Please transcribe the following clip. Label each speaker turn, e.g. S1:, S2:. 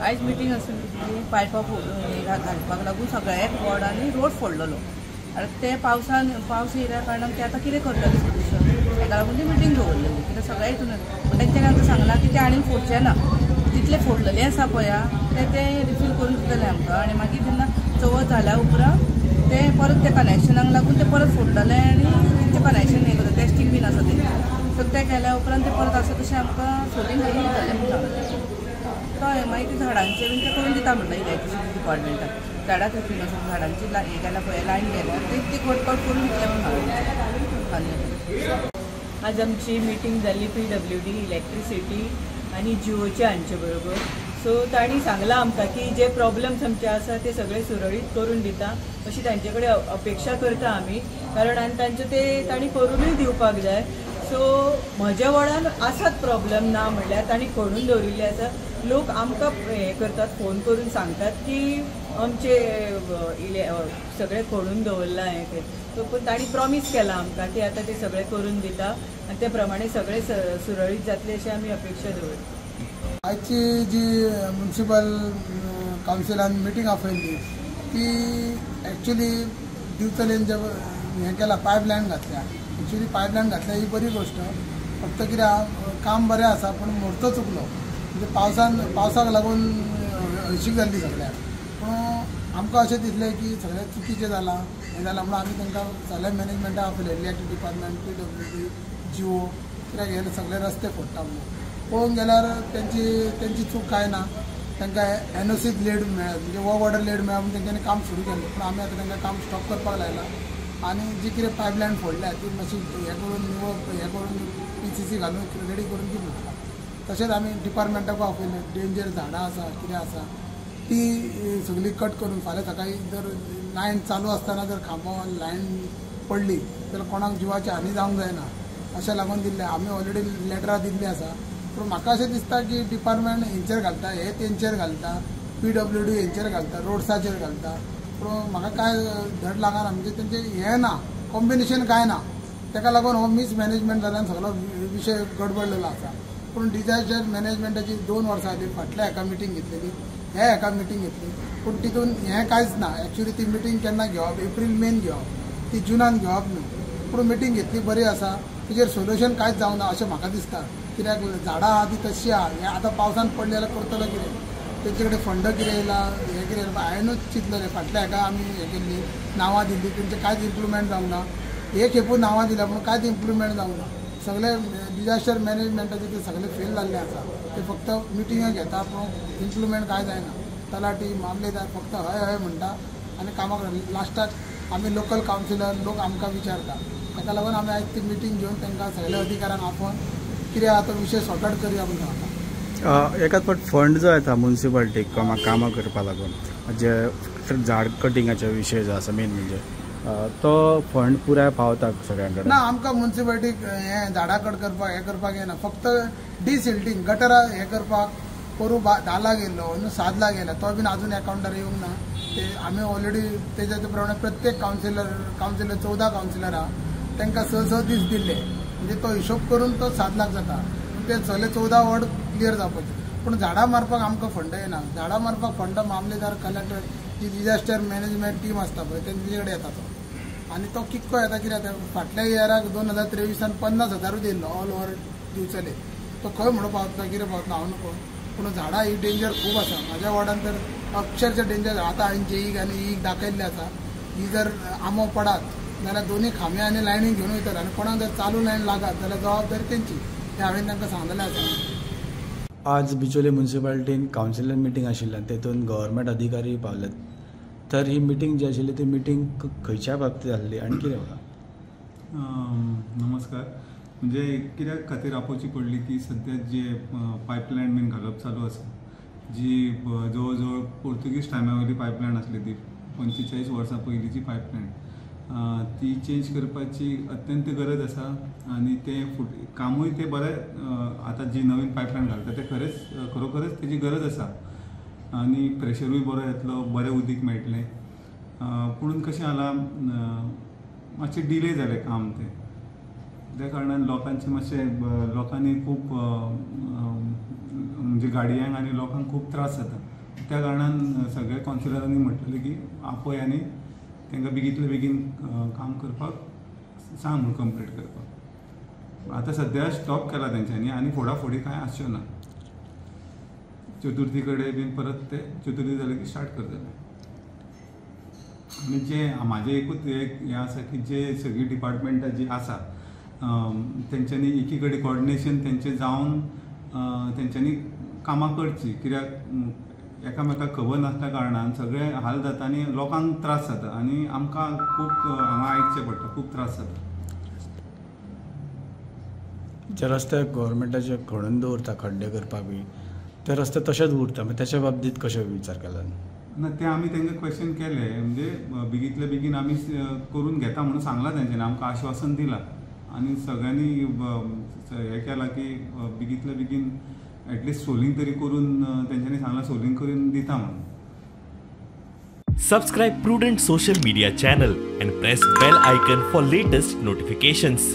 S1: आयज मिटींग आसली पायपां घालपाक लागून सगळ्याक वॉर्डांनी रोड फोडलेलो आनी ते पावसान पावस येयल्या कारणान ते आतां कितें करतले सोल्युशन ताका लागून ती मिटींग दवरलेली कित्याक सगळ्या हितून पूण तेंच्यांनी आतां सांगलां की ते आनी फोडचे ना, जितले फोडलेले आसा पळया ते ते रिफील करून दितले आमकां आनी मागीर जेन्ना चवथ जाल्या उपरांत ते परत ते कनेक्शनाक लागून ते परत फोडटले आनी तेंचें कनेक्शन हें करता टेस्टींग बीन आसा तेंचें सो तें केल्या उपरांत ते परत आसा तशें आमकां सोलींग घालून दितले म्हूण सांगलें. हय मागीर ते झाडांचें बीन तें करून दिता म्हणटा इलेक्ट्रिसिटी डिपार्टमेंटाक झाडां थंय आसा झाडांची हें केल्या पळय लायन गेल्या ती कट करून दितले म्हूण सांगलें. आनी
S2: आज आमची मिटींग जाली PWD electricity आनी जिओच्या हांचे बरोबर. सो तांणी सांगलां आमकां की जे प्रॉब्लम्स आमचे आसा ते सगळे सुरळीत करून दिता अशी तांचे कडेन अपेक्षा करता आमी, कारण आनी तांचे ते तांणी करूनय दिवपाक जाय. सो म्हज्या वॉर्डान आसात प्रॉब्लम ना म्हणल्यार तांणी खणून दवरिल्ले आसा. लोक आमकां हें करतात, फोन करून सांगतात की आमचे सगळें खणून दवरलां हें तें. सो पूण तांणी प्रॉमीस केलां आमकां की आतां ते सगळें करून दिता आनी ते प्रमाणे सगळें सुरळीत जातलें अशें आमी अपेक्षा दवरता.
S3: आयची जी म्युनिसिपल कावन्सिलान मिटींग आपयल्ली ती एक्चुली दिवचलेन जे हें केलां पायपलायन घातल्या, एक्चुली पायपलायन घातल्या ही बरी गोश्ट, फक्त कितें काम बरें आसा पूण म्हूर्त चुकलो, म्हणजे पावसाक लागून हळशीक जाल्ली सगळ्याक. पूण आमकां अशें दिसलें की सगळें चुकीचें जालां हें जालां म्हणून आमी तांकां सगळ्या मॅनेजमेंटाक आपयलें, इलेक्ट्रीक डिपार्टमेंट, PWD, Jio, कित्याक हे सगळे रस्ते फोडटा म्हणून. पळोवंक गेल्यार तेंची चूक कांय ना, तांकां NOC late मेळ्ळें, म्हणजे वर्क ऑर्डर लेट मेळ्ळा म्हणून तेंच्यांनी काम सुरू केलें, पूण आमी आतां तांकां काम स्टॉप करपाक लायलां आनी जी कितें पायपलायन फोडल्या ती मातशी हें करून निवळ हें करून PCC घालून रेडी करून दी म्हणटा. तशेंच आमी डिपार्टमेंटाकूय आपयलें, डेंजर झाडां आसा कितें आसा ती सगळी कट करून फाल्यां सकाळीं जर लायन चालू आसतना जर खांबो लायन पडली जाल्यार कोणाक जिवाची हानी जावंक जायना अशें लागून दिल्लें. आमी ऑलरेडी लेटरां दिल्लीं आसा, पूण म्हाका अशें दिसता की डिपार्टमेंट हेंचेर घालता, हे तेंचेर घालता, PWD हेंचेर घालता, रोड्साचेर घालता, पूण म्हाका कांय धड लागना, म्हणजे तेंचें हें ना, कॉम्बिनेशन कांय ना, ताका लागून हो मिसमॅनेजमेंट जाल्यान सगळो विशय गडबडलेलो आसा. पूण डिजास्टर मॅनेजमेंटाची 2 वर्सां आदीं फाटल्या एका मिटींग घेतलेली, ह्या एका मिटींग घेतली, पूण तितून हें कांयच ना. एक्चुली ती मिटींग केन्ना घेवप, एप्रील मेन घेवप, ती जुनान घेवप न्हू, पूण मिटींग घेतली बरी आसा, तेजेर सोल्युशन कांयच जावना अशें म्हाका दिसता. कित्याक झाडां आहा ती तशी आहा, हें आतां पावसान पडलें जाल्यार करतलो कितें, तेंचे कडेन फंड कितें येयला हें कितें येयलां हांवेनूच चिंतलेलें. फाटल्या हेका आमी हें केल्ली नांवां दिल्ली, तेंचें कांयच इम्प्रुवमेंट जावंक ना, एक खेपू नांवां दिल्या पूण कांयच इम्प्रुवमेंट जावंक ना. सगळे डिजास्टर मॅनेजमेंटाचे ते सगळे फेल जाल्ले आसा, ते फक्त मिटिंग्यो घेता पूण इम्प्लिमेंट कांय जायना. तलाठी मामलेदार फक्त हय हय म्हणटा आनी कामाक लास्टाक आमी लोकल कावन्सिलर लोक आमकां विचारता, ताका लागून आमी आयज ती मिटींग घेवन तांकां सगळ्या अधिकाऱ्यांक आपोवन कितें आहा तो विशय सॉर्ट आउट करया म्हणून सांगता.
S4: एकाच फावट फंड जो येता म्युनिसिपालिटीक कामां करपाक लागून जे झाड कटिंगाचे विशय जो आसा मेन म्हणजे तो फंड पुराय पावता सगळ्यां कडेन
S3: ना. आमकां म्युनिसिपालिटीक हें झाडां कट करपाक हें करपाक येना, फक्त डिसिल्टींग गटरां हें करपाक पोरूं 10 लाख येयल्लो, अंदू 7 लाख येयला, तो बीन आजून एकावंटार येवंक ना. ते आमी ऑलरेडी तेज्या प्रमाणे प्रत्येक कावन्सिलर 14 कावन्सिलर आहा तांकां 6-6 दीस दिल्ले, म्हणजे तो हिशोब करून तो 7 लाख जाता, ते सगळे 14 वॉर्ड क्लियर जावपाचे. पूण झाडां मारपाक आमकां फंड येना, झाडां मारपाक फंड मामलेदार कलेक्टर जी डिजास्टर मॅनेजमेंट टीम आसता पळय तेंचे कडेन येता तो, आनी तो कितको येता कितें जाता. फाटल्या इयराक 2023 50,000 येयल्लो ऑल ओवर दिवचले, तो खंय म्हणून पावतलो कितें पावतलो हांव नको. पूण झाडां ही डेंजर खूब आसा, म्हाज्या वॉर्डान तर अक्षरशः डेंजर. आतां हांवें जेईक आनी ईक दाखयल्लें आसा, ही जर आंबो पडात जाल्यार दोनी खांबे आनी लायनी घेवन वयतले आनी कोणाक जर चालू लायन लागत जाल्यार जबाबदारी तेंची, हें हांवें तांकां सांगलेलें आसा.
S4: आज बिचोले म्युनिसिपालिटीन कावन्सिलर मिटींग आशिल्ल्यान तेतून गव्हर्मेंट अधिकारी पावल्यात, तर ही मिटींग जी आशिल्ली ती मिटींग खंयच्या बाबतींत जाल्ली आनी कितें म्हणा?
S5: नमस्कार. म्हणजे कित्याक खातीर आपोवची पडली की सद्या जे पायपलायन बीन घालप चालू आसा, जी जवळ जवळ पोर्तुगीज टायमा वयली पायपलायन आसली, ती 45 वर्सां पयलींची पायपलायन, ती चेंज करपाची अत्यंत गरज आसा. आनी तें कामूय तें बरें आतां जी नवीन पायपलायन घालता तें खरेंच खरोखरच तेजी गरज आसा आनी प्रेशरूय बरो येतलो, बरें उदीक मेळटलें. पुणून कशें जालां मातशें डिले जालें काम तें, त्या कारणान लोकांचें मातशें लोकांनी खूब म्हणजे गाडयांक आनी लोकांक खूब त्रास जाता. त्या कारणान सगळे कावन्सिलरांनी म्हटलें की आपय आनी तांकां बेगींतले बेगीन काम करपाक सांग म्हूण कंप्लीट करपाक. आतां सद्या स्टॉप केला तेंच्यांनी आनी फोडाफोडी कांय आसच्यो ना. चतुर्थी कडेन बीन परत ते चतुर्थी जाली की स्टार्ट करतले. आनी जे म्हाजें एकूच एक हें आसा की जे सगळीं डिपार्टमेंटां जीं आसा तेंच्यांनी एकी कडेन कोऑर्डिनेशन तेंचें जावन तेंच्यांनी कामां करचीं. कित्याक एकामेकाक खबर नासल्या कारणान सगळे हाल जाता आनी लोकांक त्रास जाता आनी आमकां खूब हांगा आयकचें पडटा, खूब त्रास जाता.
S4: जे रस्ते गव्हर्मेंटाचे खणून दवरता खड्डे करपाक बी ते रस्ते तशेच उरता, मागीर त्याच्या बाबतीत कशें विचार केला
S5: ना? ते आमी तांकां क्वेश्चन केले, म्हणजे बेगींतले बेगीन आमी करून घेता म्हणून सांगलां तेंच्यांनी, आमकां आश्वासन दिलां आनी सगळ्यांनी हें केलां की बेगींतले बेगीन एटलिस्ट सोलिंग तरी करून तेंच्यांनी सांगलां सोलिंग करून दिता म्हणून.
S6: Subscribe Prudent social media channel and press bell icon for latest notifications.